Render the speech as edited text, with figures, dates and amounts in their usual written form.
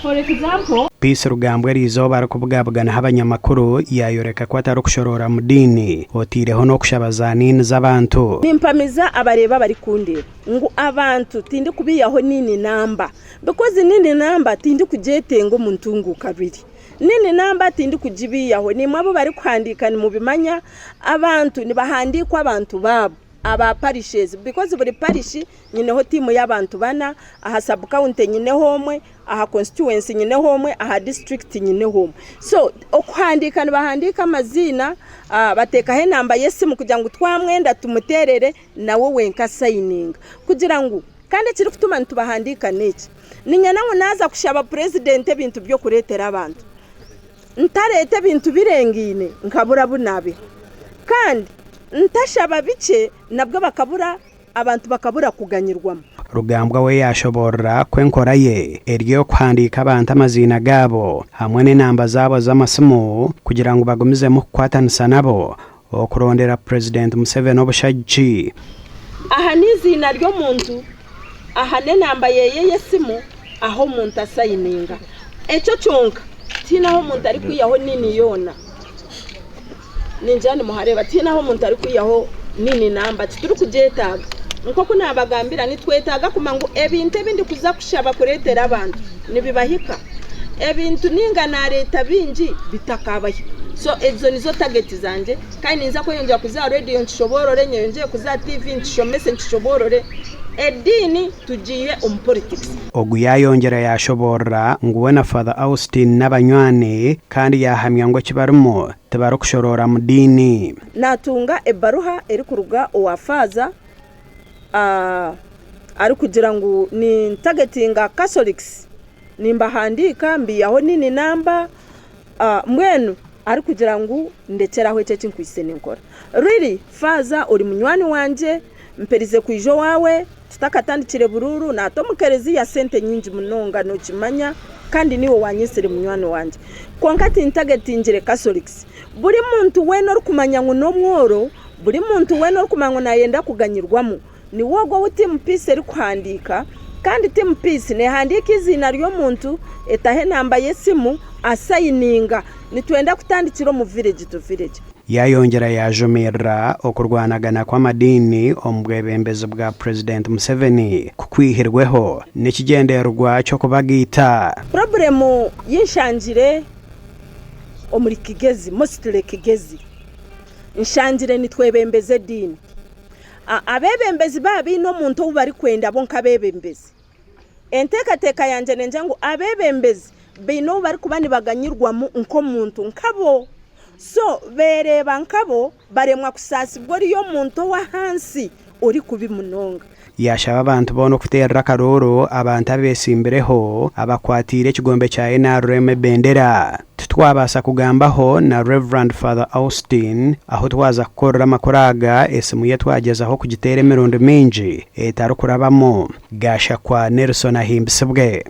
For example. Peace Rugambwa eriizooba arikubugabuganaho abanyamakuru yaayoreka ku atarikushoroora mu diini oteireho n'okushaba za niini z'abantu. Nimpamiza abareeba abarikundeeba ngu abantu tindikubiihaho niini namba because niini namba tindikugyetenga omu ntunguuka biri. Niini namba tindikugibiihaho naimwe abu barikuhandiika nimubimanya abantu nibahandiikwa abantu baabo aba parishes because buri parish Nyineho tiimu y'abantu bana, aha sub county nyineho omwe, aha constituency nyineho omwe, aha district nyineho omwe. So okuhandiika nibahandiika amaziina, bateekaho enamba y'esimu kugira ngu twamwenda tumuteerere nawe wenka asayininga kugira ngu kandi ekirikutuma nitubahandiika n'eki, niinyenda ngu naaza kushaba purezidenti ebintu by'okureetera abantu, ntareeta ebintu birengaine nkabura abu naabiha kandi ntashaba bikye nabwo bakabura abantu bakabura kuganyirwamu. Rugambwa we yaashoboorora ku enkora ye eri ey'okuhandiika abantu amaziina gaabo hamwe n'enamba zaabo z'amasimu kugira ngu bagumizemu kukwatanisa nabo okurondera Purezidenti Museveni obushagiki. Aha n'eiziina ry'omuntu, aha n'enamba yeye y'esimu, ahu omuntu asayininga. Ekyo kyonka tihaine ahu omuntu arikwihaho nini yoona. Ningira nimuhareeba tihaine ahu omuntu arikwihaho nini namba titurikugyetaaga. Nk'oku naabagambira nitwetaaga kumanya ngu ebintu ebi ndikuza kushaba kureetera abantu nibibahika? Ebintu nainga naareeta bingi bitakaabahika. So ezo nizo tageti zangye kandi ninza kweyongyera kuza aha rediyo nkishoboorore, nyeyongyere kuza aha tiivi nkishomese nkishoboorore. Ediini tugiihe omu politics. Ogu yaayongyera yaashoboorora ngu we na Father Austin n'abanywani kandi yaahamya ngu eki barimu tibarikushoroora mu diini. Naatunga ebaruha erikuruga owa Faaza arikugira ngu nintagetinga Catholics, nimbahandiika mbiihaho nini namba, mbwenu arikugira ngu ndekyere aho eki eki nkwaitse ninkora. Really Faaza ori munywani wangye, mperize kwija owaawe tutakatandikire buruuru, naata omu kereziya sente nyingi munonga nookimanya kandi niiwe waanyetsire munywani wangye. Kwonka tintagetingire Catholics. Buri muntu weena orikumanya ngu n'omworo, buri muntu weena orikumanya ngu naayenda kuganyirwamu, niwe ogwo ou Team Peace erikuhandiika. Kandi Team Peace neehandiika eiziina ry'omuntu, etaho enamba y'esimu, asayininga. Nitwenda kutandikira omu village to village. Yaayongyera yaajumirira okurwanagana kw'amadiini omu bwebembezi bwa Purezidenti Museveni ku kwihirweho n'ekigyendererwa ky'okubagaita. Purobulemu yi nshangire omuri Kigezi, mostly Kigezi, nshangire nitwebembeza ediini. Abeebembezi baaba baine omuntu ou barikwenda bo nk'abeebembezi, enteekateeka yangye nengira ngu abeebembezi baine ou barikuba nibaganyirwamu nk'omuntu nkabo. So beereeba nkabo baremwa kusaasibwa oriya omuntu ow'ahansi orikubi munonga. Yaashaba abantu boona okuteerera akarooro abantu abeetsimbireho abakwatiire ekigombe kya NRM ebendera. Titwabaasa kugambaho na Rev. Father Austin ahu twaza kukorera amakuru aga esimu ye twagyezaho kugiteera emirundi mingi etarikurabamu. Gashakwa Nelson Ahimbisibwe.